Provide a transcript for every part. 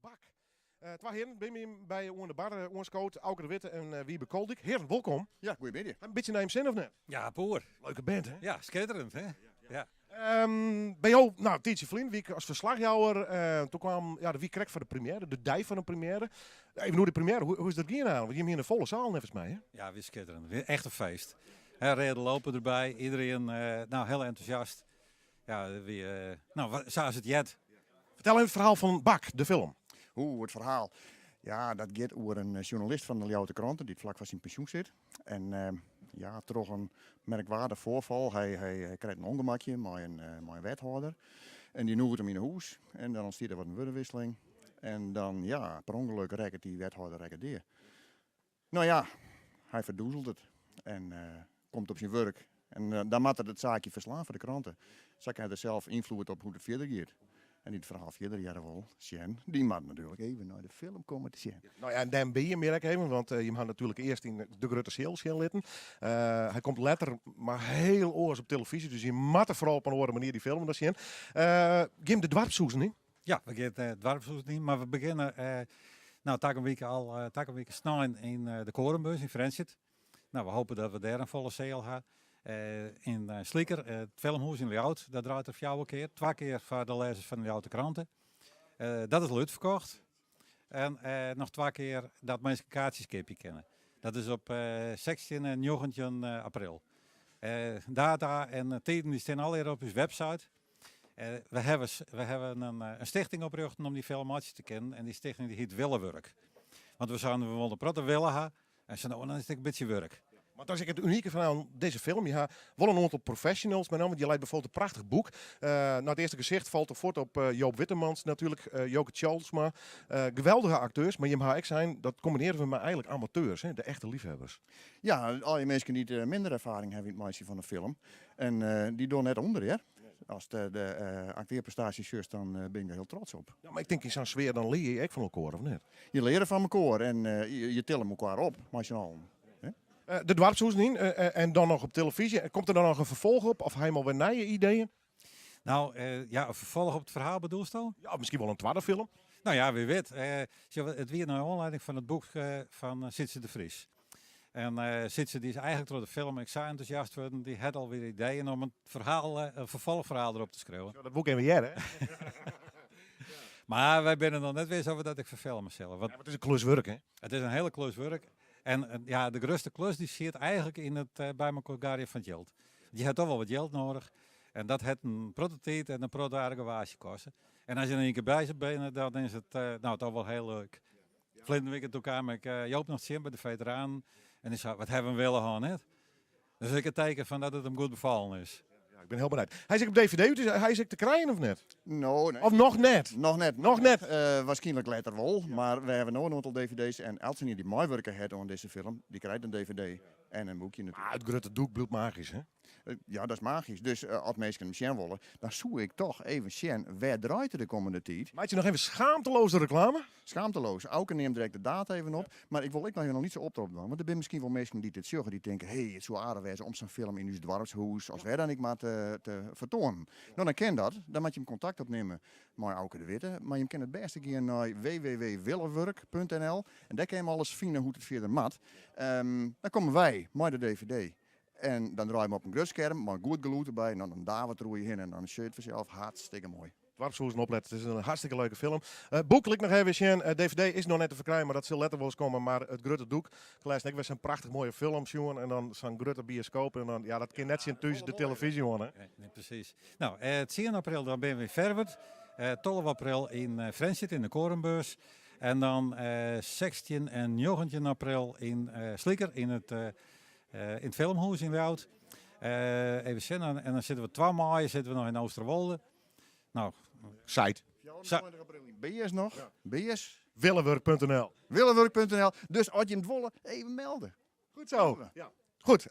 Bak. Twa hearen binne by oan de bar oanskood, Auke de Witte en Wiebe Koldyk. Hearen, wolkom. Ja, goeiemiddei. In bytsje nei jim sin of net? Ja, poer. Leuke band, hè? Ja, skitterend, hè? Ja. By jo, no, in tiidsje ferlyn wie ik as ferslachjouwer. Toen kwam, ja, dat wie krekt foar de première, de dei fan de première. Even oer de première, hoe is dat gien eigentlik? Want jim hiene in folle saal neffens my, hè? Ja, wie skitterend. Wie echt in feest. Hè, reade loper derby, iedereen, no, hiel entûsjast. Ja, dat wie, no, sa as it heart. Fertel even it ferhaal fan Bak, de film. Oeh, it ferhaal. Ja, dat giet oer in sjoernalist fan de Ljouwerter Krante dy't flak foar syn pensjoen sit. En ja, troch in merkwaardich foarfal, hy, hy krijt in ûngemakje mei in, mei in wethâlder. En dy nûget him yn 'e hûs en dan ûntstiet der wat in wurdewisseling. En dan, ja, per ûngelok rekket dy wethâlder rekket dea. No ja, hy ferdûzelt it en komt op syn wurk. En dan moat er it saakje ferslaan foar de krante. Sa krijt er sels ynfloed op hoe't it fierder giet. En dy't it ferhaal fierder hearre wol sjen, dy moat natuerlik even nei de film komme te sjen. No ja, en dêr binne jim hjir ek even, want jim ha natuerlik earst yn de grutte seal sjen litten. Hy komt letter mar hiel oars op telefyzje, dus jim moatte foaral op in oare manier dy film dan sjen. Jim de doarpshûzen yn? Ja, we gean it doarpshûs yn, mar we begjinne no takom wike al, takom wike snein yn de Korenbeurs yn Frjentsjer. No, we hoopje dat we dêr in folle seal ha. Yn Slieker, it filmhûs yn Ljouwert, dat draait er fjouwer kear. Twa kear foar de lêzers fan de Ljouwerter Krante. Dat is al útferkocht. En noch twa kear dat minsken kaartsjes keapje kinne. Dat is op 16 en 19 april. Data en tiden dy stean allegear op ús website. We hawwe we hawwe in stichting oprjochten om dy film meitsje te kinnen en dy stichting dy hyt Willewurk. Want we seinen we wolle in protte wille ha en se no dan is it ek in bytsje wurk. Mar dat is ek it unike fan dizze film. Je ha wol in oantal professionals mei want je leit bijvoorbeeld in prachtich boek. Nei it earste gesicht falt er fuort op Joop Wittermans natuerlik, Joke Tjalsma. Geweldige akteurs, mar jim ha ek sein dat kombinearje we mei eigentlik amateurs, hè, de echte liefhebbers. Ja, al dy minsken dy't minder erfaring hawwe yn it meitsjen fan in film. En dy dogge net ûnder, hear. Ast de aktearprestaasjes sjochst, dan bin ik der hiel trots op. Ja, mar ik tink yn sa'n sfear dan lear je ek fan elkoar, of net? Je leare fan mekoar en je tille mekoar op mei syn allen. De doarpshûzen yn en dan noch op telefyzje. Komt der dan noch in ferfolch op of ha jim alwer nije ideeën? No, ja, in ferfolch op it ferhaal bedoelsto? Ja, of miskien wol in twadde film. No ja, wie wit. It wie nei oanlieding fan it boek fan Sietse de Vries. En Sietse dy is eigentlik troch de film ek sa entûsjast wurden, dy hat alwer ideeën om in ferhaal, in ferfolchferhaal derop te skriuwen. Dat woe ik even hearre. Mar wy binne noch net wis oft we dat ek ferfilme sille. Want it is in klus wurk, hè? It is in hiele klus wurk. En ja, de grutste klus dy siet eigentlik yn it by mekoar garjen fan it jild. Je ha toch wol wat jild nedich. En dat hat in protte tiid en in protte argewaasje koste. En as je der ien kear by binne, dan is it no toch wol hiel leuk. Ferleden wike toen kaam ik Joop noch tsjin by de feteranen en dy sei, wat hawwe we in wille hân, net? Dus ek in teken fan dat it him goed befallen is. Ja, ik bin hiel benijd. Hy is ek op DVD út, hy is ek te krijen of net? No, nee. Of noch net? Noch net. Noch net? Waarskynlik letter wol, mar we hawwe no in oantal DVD's en eltsenien dy't meiwurke hat oan dizze film, dy krijt in DVD en in boekje natuerlik. Mar it grutte doek bliuwt magysk, hè? Ja, dat is magysk. Dus as minsken him sjen wolle, dan soe ik toch even sjen wêr draait er de kommende tiid. Meitsje noch even schaamteloos reklame. Schaamteloos. Auke neamt direkt de data even op. Mar ik wol ek noch even in lytse oprop dwaan. Want der binne miskien wol minsken dy't dit sjogge, dy't tinke, hé, it soe aardich wêze om sa'n film yn ús doarpshûs as wêr dan ek mar te, te fertoanen. No, dan kin dat. Dan moat jim kontakt opnimme mei Auke de Witte. Mar jim kinne it bêste gean nei www.willewurk.nl en dêr kinne jim alles fine hoe't it fierder moat. Dan komme wy mei de dvd En dan draaie we op in grut skerm mei goed gelûd derby en dan in davert der oer je hinne en dan sjogge je it fansels hartstikke moai. Doarpshûzen oplette, it is in hartstikke leuke film. Boek lit ik noch even sjen. DVD is noch net te ferkrijen, mar dat sil letter wolris komme. Mar it grutte doek, ik lês ek wer sa'n prachtich moaie film sjoen en dan sa'n grutte bioskoop en dan, ja, dat kin net tsjin thús de televyzje oan, hè? Nee, nee, presys. No, tsien april dan binne we yn Ferwert, 12 april yn Frjentsjer yn de Korenbeurs en dan 16 en 19 april yn Slieker yn it Yn it filmhûs yn Ljouwert. Even sjen, en dan sitte we 2 maaie sitte we noch yn Oosterwolde. No, Site. 24 april yn Bears noch. Bears. Willewurk.nl. Willewurk.nl. Dus as jim it wolle, even melde. Goed zo. Ja. Goed,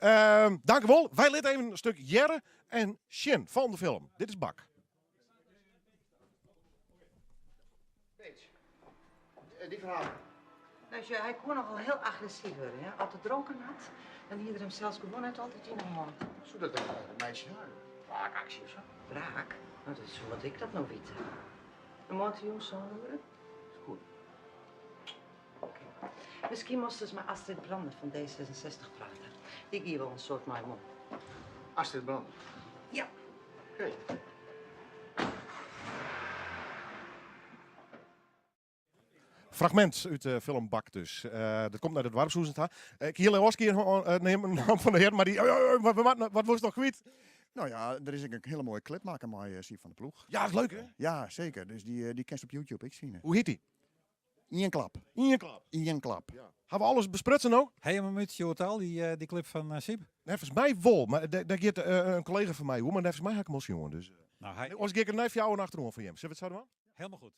dank u wol. Wy litte even in stuk hearre en sjen fan de film. Dit is Bak. Dy ferhaal. No, sjoch, hy koe nochal hiel agressyf wurde. Hè? As er dronken hat, dan hie er himsels gewoan net altyd yn 'e hân. Soe dat dan te meitsjen ha? Wraakaksje of sa? Wraak? No, dat is wat ik dat no witte. En moarntejûn sân oere? Is goed. Miskien moatst ris mei Astrid Brander fan D66 prate. Dy gie wol in soad mei him om. Astrid Brander? Ja. Oké. Fragmint út de film Bak dus. Dat komt nei de doarpshûzen ta. Ik hie ôfskie nemen fan de hear, mar dy, wat wolst noch kwyt? Nou ja, der is ek in hiele moaie clip makke mei Syb van der Ploeg. Ja, is leuk hè? Ja, seker. Dus dy, dy kinst op YouTube ek sjen. Hoe hjit dy? Ien klap. Ien klap. Ien klap. Ja. Ha we alles besprutsen no? Ha jim him útstjoerd al, dy, dy clip fan Syb? Neffens my wol, mar dêr giet in kollega fan my oer, mar neffens my ha ik him al sjoen. Dus, Nou, hy... Oars gean ik der nei fjouweren achteroan foar jim. Sille we it sa dwaan? Helemaal goed.